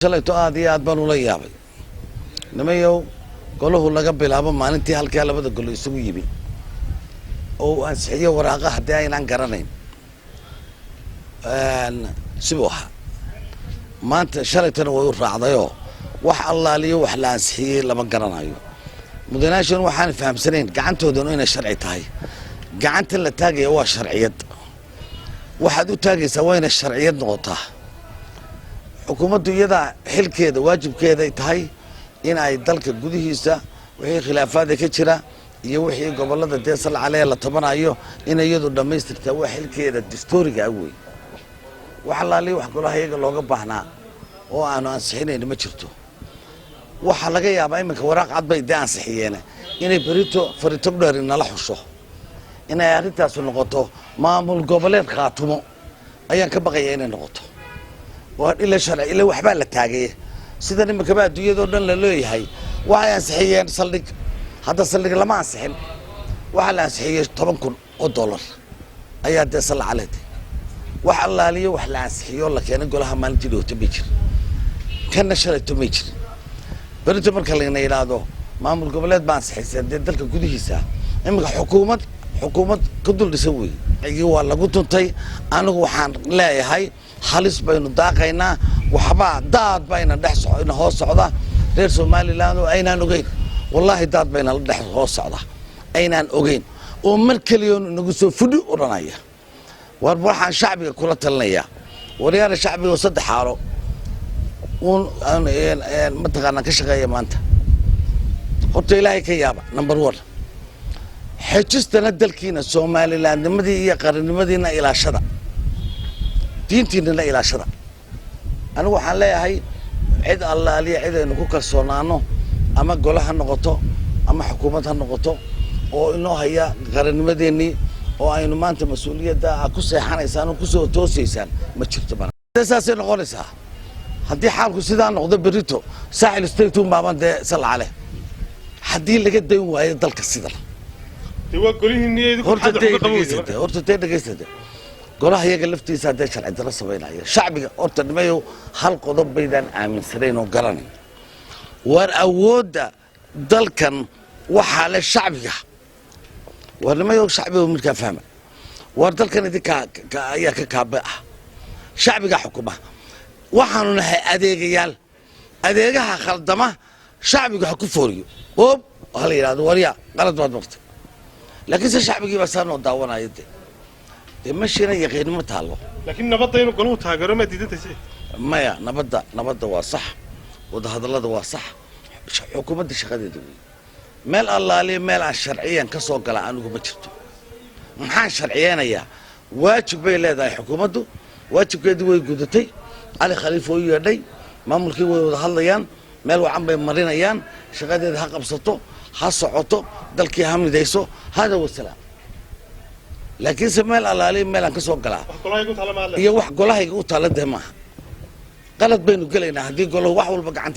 Shalayto aad iyo aad baan ula yaabay, nimayow. Golahu laga bilaabo maalintii halkaa labada golo isugu yimi oo uu ansixiyo waraaqa, haddii aynaan garanayn sibuu ahaa. Maanta shalaytana way u raacdayoo wax allaaliyo wax la ansixiyey lama garanayo. Mudanaashan waxaan fahamsanayn gacantoodanu inay sharci tahay. Gacantan la taagaya waa sharciyad. Waxaad u taagaysaa waa inay sharciyad noqotaa. Xukuumaddu iyadaa xilkeeda, waajibkeeday tahay in ay dalka gudihiisa wixii khilaafaada ka jira iyo wixii gobolada dee salcalee la tabanayo inay iyadu dhammaystirtaa. Waa xilkeeda dastuuriga ah wey. Wax allaaliya wax golaha iyaga looga baahnaa oo aanu ansixinayna ma jirto. Waxaa laga yaabaa iminka waraaq cad bay dee ansixiyeen inay berito farito dheer nala xusho, inay arrintaasu noqoto maamul goboleed Khaatumo ayaan ka baqaya inay noqoto. Waa ila sharci, ila waxbaa la taagay. Sidan iminkaba adduunyadao dhan la leeyahay waxay ansixiyeen saldhig. Hadda saldhig lama ansixin, waxaa la ansixiyey $10,000 ayaa dee sallacaleed. Wax allaaliyo wax la ansixiyo la keenay golaha maalintii dhowto may jirin, kana shalayto may jirin. Berito marka lagna yidhaahdo maamul goboleed baa ansixiseen dee dalka gudihiisa, iminka xukuumad ka dul dhisan weeye. Igii waa lagu tuntay. Anigu waxaan leeyahay halis baynu daaqaynaa. Waxbaa daad bayna dhex ina hoos socda, reer Somaliland, oo aynaan ogeyn. Wallaahi daad bayna la dhex hoos socda aynaan ogeyn oo mar keliyoon inagu soo fudhi odhanaya. War waxaan shacbiga kula talinayaa, waryaana shacbiga, saddex xaalo uun mataqaanaa ka shaqeeya maanta. Horta Ilaahay ka yaaba, number one. Xejistana dalkiina, Somalilandnimadii iyo qarannimadiina ilaashada, diintiinana ilaashada. Anigu waxaan leeyahay cid allaaliya cid aynu ku kalsoonaano, ama gole ha noqoto ama xukuumad ha noqoto, oo inoo haya qarannimadeennii oo aynu maanta mas-uuliyadda ku seexanaysaan oo kusoo toosaysaan ma jirto. Bana saasay noqonaysaa haddii xaalku sidaa noqdo. Berito Saaxil State un baaban dee salcale haddii laga dayn waayo dalka sidan. Dee waa golihiinni idinku. Horta maxaad wax dee uga qaban weyday? Dhegaysate, horta dee dhegaysate. Golaha iyaga laftiisa haddee sharci darro samaynaya shacbiga. Horta nimayow, hal qodob baydaan aaminsanayn oo garanay. War awoodda dalkan waxaa le shacbiga. War nimayow, shacbiga midkaa fahma. War dalkan idinkaa ayaa ka kaabe ah, shacbiga xukuma. Waxaanu nahay adeegayaal. Adeegaha khaldama shacbigu ha ku fooriyo, oob ha la yidhahdo, waryaa, qalad baad martay. Laakiin se shacbigii baa saa noo daawanaya. Dee meshiina yaqiinimo taallo. Laakiin nabadda inuu golahu taageero maa diidantahay, Siciid? Maya, nabadda waa sax, wadahadallada waa sax, xukuumadda shaqadeeda wey. Meel allaaliya meel aan sharciyan ka soo gala anigu ma jirto. Maxaan sharciyeynayaa? Waajib bay leedahay xukuumaddu, waajibkeedii way gudatay. Cali Khaliif oo u yeedhay maamulkii, way wada hadlayaan, meel wacan bay marinayaan. Shaqadeeda ha qabsato, ha socoto, dalkii ha midayso. Hada wasalaam. Laakiinse meel allaaliya meel aan ka soo galaa wax golahaygu taala ma hadle iyo wax golahayga u taalla dee maaha. Qalad baynu gelaynaa haddii golahu wax walba gacanta